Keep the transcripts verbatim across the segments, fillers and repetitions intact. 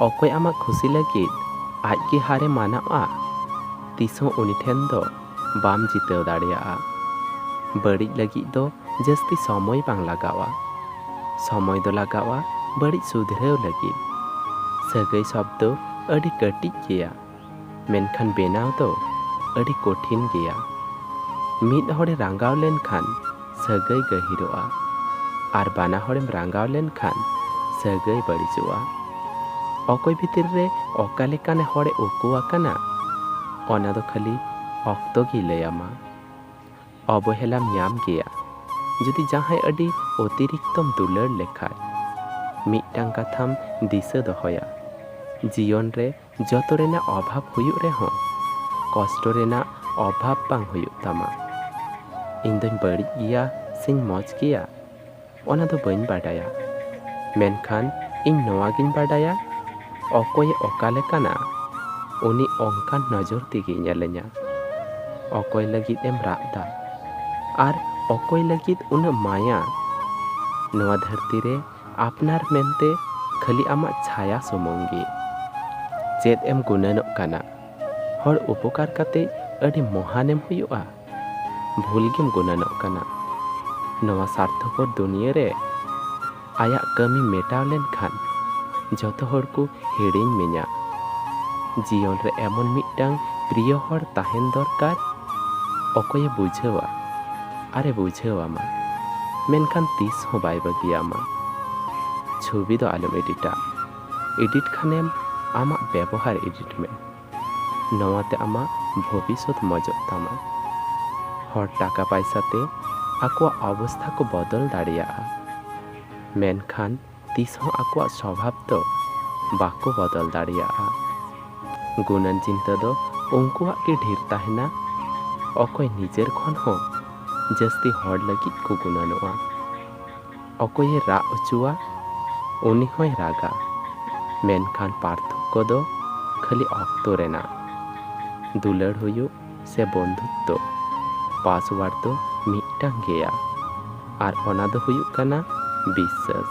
ᱚᱠᱚᱭ ᱟᱢᱟᱜ ᱠᱷᱩᱥᱤ ᱞᱟᱹᱜᱤᱫ ᱟᱡ ᱜᱮ ᱦᱟᱨᱮ ᱢᱟᱱᱟᱣᱟ, ᱛᱤᱥ ᱦᱚᱸ ᱩᱱᱤ ᱴᱷᱮᱱ ᱫᱚ ᱵᱟᱢ ᱡᱤᱛᱟᱹᱣ ᱫᱟᱲᱮᱭᱟᱜᱼᱟ᱾ ᱵᱟᱹᱲᱤᱡ ᱞᱟᱹᱜᱤᱫ ᱫᱚ ᱡᱟᱹᱥᱛᱤ ᱥᱚᱢᱚᱭ ᱵᱟᱝ ᱞᱟᱜᱟᱣᱟ᱾ ᱥᱚᱢᱚᱭ ᱫᱚ ᱞᱟᱜᱟᱣᱟ ᱵᱟᱹᱲᱤᱡ ᱥᱩᱫᱷᱨᱟᱹᱣ ᱞᱟᱹᱜᱤᱫ᱾ ᱥᱟᱹᱜᱟᱹᱭ ᱥᱚᱵᱫᱚ ᱟᱹᱰᱤ ᱠᱟᱹᱴᱤᱡ ᱜᱮᱭᱟ, ᱢᱮᱱᱠᱷᱟᱱ ᱵᱮᱱᱟᱣ ᱫᱚ ᱟᱹᱰᱤ ᱠᱚᱴᱷᱤᱱ ᱜᱮᱭᱟ᱾ ᱢᱤᱫ ᱦᱚᱲᱮ ᱨᱟᱸᱜᱟᱣ ᱞᱮᱱᱠᱷᱟᱱ ᱥᱟᱹᱜᱟᱹᱭ ᱜᱟᱹᱦᱤᱨᱚᱜᱼᱟ, ᱟᱨ ᱵᱟᱱᱟ ᱦᱚᱲᱮᱢ ᱨᱟᱸᱜᱟᱣ ᱞᱮᱱᱠᱷᱟᱱ ᱥᱟᱹᱜᱟᱹᱭ ᱵᱟᱹᱲᱤᱡᱚᱜᱼᱟ᱾ ᱚᱠᱚᱭ ᱵᱷᱤᱛᱤᱨ ᱨᱮ ᱚᱠᱟ ᱞᱮᱠᱟᱱ ᱦᱚᱲᱮ ᱩᱠᱩ ᱟᱠᱟᱱᱟ, ᱚᱱᱟ ᱫᱚ ᱠᱷᱟᱹᱞᱤ ᱚᱠᱛᱚ ᱜᱮᱭ ᱞᱟᱹᱭᱟᱢᱟ᱾ ᱚᱵᱚᱦᱮᱞᱟᱢ ᱧᱟᱢ ᱜᱮᱭᱟ ᱡᱩᱫᱤ ᱡᱟᱦᱟᱸᱭ ᱟᱹᱰᱤ ᱚᱛᱤᱨᱤᱠᱛᱚᱢ ᱫᱩᱞᱟᱹᱲ ᱞᱮᱠᱷᱟᱡ᱾ ᱢᱤᱫᱴᱟᱝ ᱠᱟᱛᱷᱟᱢ ᱫᱤᱥᱟᱹ ᱫᱚᱦᱚᱭᱟ, ᱡᱤᱭᱚᱱ ᱨᱮ ᱡᱚᱛᱚ ᱨᱮᱱᱟᱜ ᱚᱵᱷᱟᱵᱽ ᱦᱩᱭᱩᱜ ᱨᱮᱦᱚᱸ, ᱠᱚᱥᱴᱚ ᱨᱮᱱᱟᱜ ᱚᱵᱷᱟᱵᱽ ᱵᱟᱝ ᱦᱩᱭᱩᱜ ᱛᱟᱢᱟ᱾ ᱤᱧ ᱫᱚᱧ ᱵᱟᱹᱲᱤᱡ ᱜᱮᱭᱟ ᱥᱮᱧ ᱢᱚᱡᱽ ᱜᱮᱭᱟ, ᱚᱱᱟ ᱫᱚ ᱵᱟᱹᱧ ᱵᱟᱰᱟᱭᱟ, ᱢᱮᱱᱠᱷᱟᱱ ᱤᱧ ᱱᱚᱣᱟ ᱜᱤᱧ ᱵᱟᱰᱟᱭᱟ, ᱚᱠᱚᱭᱮ ᱚᱠᱟ ᱞᱮᱠᱟᱱᱟ, ᱩᱱᱤ ᱚᱱᱠᱟᱱ ᱱᱚᱡᱚᱨ ᱛᱮᱜᱮᱭ ᱧᱮᱞᱤᱧᱟ᱾ ᱚᱠᱚᱭ ᱞᱟᱹᱜᱤᱫ ᱮᱢ ᱨᱟᱜ ᱫᱟ ᱟᱨ ᱚᱠᱚᱭ ᱞᱟᱹᱜᱤᱫ ᱩᱱᱟᱹᱜ ᱢᱟᱭᱟ? ᱱᱚᱣᱟ ᱫᱷᱟᱹᱨᱛᱤ ᱨᱮ ᱟᱯᱱᱟᱨ ᱢᱮᱱᱛᱮ ᱠᱷᱟᱹᱞᱤ ᱟᱢᱟᱜ ᱪᱷᱟᱭᱟ ᱥᱩᱢᱩᱝ ᱜᱮ᱾ ᱪᱮᱫ ᱮᱢ ᱜᱩᱱᱟᱹᱱᱚᱜ ᱠᱟᱱᱟ? ᱦᱚᱲ ᱩᱯᱚᱠᱟᱨ ᱠᱟᱛᱮ ᱟᱹᱰᱤ ᱢᱚᱦᱟᱱᱮᱢ ᱦᱩᱭᱩᱜᱼᱟ? ᱵᱷᱩᱞ ᱜᱮᱢ ᱜᱩᱱᱟᱹᱱᱚᱜ ᱠᱟᱱᱟ᱾ ᱱᱚᱣᱟ ᱥᱟᱨᱛᱷᱚᱯᱚᱨ ᱫᱩᱱᱤᱭᱟᱹ ᱨᱮ ᱟᱭᱟᱜ ᱠᱟᱹᱢᱤ ᱢᱮᱴᱟᱣ ᱞᱮᱱᱠᱷᱟᱱ ᱡᱚᱛᱚ ᱦᱚᱲ ᱠᱚ ᱦᱤᱲᱤᱧ ᱢᱮᱧᱟ᱾ ᱡᱤᱭᱚᱱ ᱨᱮ ᱮᱢᱚᱱ ᱢᱤᱫᱴᱟᱝ ᱯᱨᱤᱭᱚ ᱦᱚᱲ ᱛᱟᱦᱮᱱ ᱫᱚᱨᱠᱟᱨ, ᱚᱠᱚᱭᱮ ᱵᱩᱡᱷᱟᱹᱣᱟ ᱟᱨᱮ ᱵᱩᱡᱷᱟᱹᱣ ᱟᱢᱟ, ᱢᱮᱱᱠᱷᱟᱱ ᱛᱤᱥ ᱦᱚᱸ ᱵᱟᱭ ᱵᱟᱹᱜᱤᱭᱟᱢᱟ᱾ ᱪᱷᱚᱵᱤ ᱫᱚ ᱟᱞᱚᱢ ᱮᱰᱤᱴᱟ, ᱮᱰᱤᱴ ᱠᱷᱟᱱᱮᱢ ᱟᱢᱟᱜ ᱵᱮᱵᱚᱦᱟᱨ ᱮᱰᱤᱴ ᱢᱮ᱾ ᱱᱚᱣᱟ ᱛᱮ ᱟᱢᱟᱜ ᱵᱷᱚᱵᱤᱥᱥᱚᱛ ᱢᱚᱡᱚᱜ ᱛᱟᱢᱟ᱾ ᱦᱚᱲ ᱴᱟᱠᱟ ᱯᱟᱭᱥᱟ ᱛᱮ ᱟᱠᱚᱣᱟᱜ ᱚᱵᱚᱥᱛᱷᱟ ᱠᱚ ᱵᱚᱫᱚᱞ ᱫᱟᱲᱮᱭᱟᱜᱼᱟ, ᱢᱮᱱᱠᱷᱟᱱ ᱛᱤᱥ ᱦᱚᱸ ᱟᱠᱚᱣᱟᱜ ᱥᱚᱵᱷᱟᱵ ᱫᱚ ᱵᱟᱠᱚ ᱵᱚᱫᱚᱞ ᱫᱟᱲᱮᱭᱟᱜᱼᱟ᱾ ᱜᱩᱱᱟᱹᱱ ᱪᱤᱱᱛᱟᱹ ᱫᱚ ᱩᱱᱠᱩᱣᱟᱜ ᱜᱮ ᱰᱷᱮᱨ ᱛᱟᱦᱮᱱᱟ, ᱚᱠᱚᱭ ᱱᱤᱡᱮᱨ ᱠᱷᱚᱱ ᱦᱚᱸ ᱡᱟᱹᱥᱛᱤ ᱦᱚᱲ ᱞᱟᱹᱜᱤᱫ ᱠᱚ ᱜᱩᱱᱟᱹᱱᱚᱜᱼᱟ᱾ ᱚᱠᱚᱭᱮ ᱨᱟᱜ ᱦᱚᱪᱚᱣᱟ, ᱩᱱᱤ ᱦᱚᱸᱭ ᱨᱟᱜᱟ, ᱢᱮᱱᱠᱷᱟᱱ ᱯᱟᱨᱛᱷᱚᱠᱠᱚ ᱫᱚ ᱠᱷᱟᱹᱞᱤ ᱚᱠᱛᱚ ᱨᱮᱱᱟᱜ᱾ ᱫᱩᱞᱟᱹᱲ ᱦᱩᱭᱩᱜ ᱥᱮ ᱵᱚᱱᱫᱷᱩᱛᱛᱚ, ᱯᱟᱥᱣᱟᱨᱰ ᱫᱚ ᱢᱤᱫᱴᱟᱝ ᱜᱮᱭᱟ, ᱟᱨ ᱚᱱᱟ ᱫᱚ ᱦᱩᱭᱩᱜ ᱠᱟᱱᱟ ᱵᱤᱥᱥᱟᱹᱥ᱾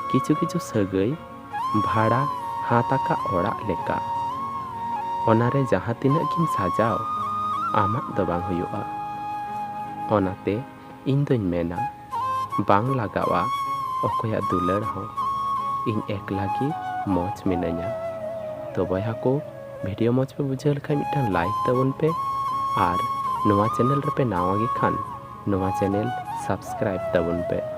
ᱠᱤᱪᱷᱩ ᱠᱤᱪᱷᱩ ᱥᱟᱹᱜᱟᱹᱭ ᱵᱷᱟᱲᱟ ᱦᱟᱛ ᱟᱠᱟᱫ ᱚᱲᱟᱜ ᱞᱮᱠᱟ᱾ ᱚᱱᱟᱨᱮ ᱡᱟᱦᱟᱸ ᱛᱤᱱᱟᱹᱜ ᱜᱮᱢ ᱥᱟᱡᱟᱣ, ᱟᱢᱟᱜ ᱫᱚ ᱵᱟᱝ ᱦᱩᱭᱩᱜᱼᱟ᱾ ᱚᱱᱟᱛᱮ ᱤᱧ ᱫᱚᱧ ᱢᱮᱱᱟ, ᱵᱟᱝ ᱞᱟᱜᱟᱜᱼᱟ ᱚᱠᱚᱭᱟᱜ ᱫᱩᱞᱟᱹᱲ ᱦᱚᱸ, ᱤᱧ ᱮᱠᱞᱟ ᱜᱮ ᱢᱚᱡᱽ ᱢᱤᱱᱟᱹᱧᱟ᱾ ᱛᱚ ᱵᱚᱭᱦᱟ ᱠᱚ, ᱵᱷᱤᱰᱤᱭᱳ ᱢᱚᱡᱽ ᱯᱮ ᱵᱩᱡᱷᱟᱹᱣ ᱞᱮᱠᱷᱟᱱ ᱢᱤᱫᱴᱟᱝ ᱞᱟᱭᱤᱠ ᱛᱟᱵᱚᱱ ᱯᱮ ᱟᱨ ᱱᱚᱣᱟ ᱪᱮᱱᱮᱞ ᱨᱮᱯᱮ ᱱᱟᱣᱟ ᱜᱮ ᱠᱷᱟᱱ ᱱᱚᱣᱟ ᱪᱮᱱᱮᱞ ᱥᱟᱵᱥᱠᱨᱟᱭᱤᱵ ᱛᱟᱵᱚᱱ ᱯᱮ᱾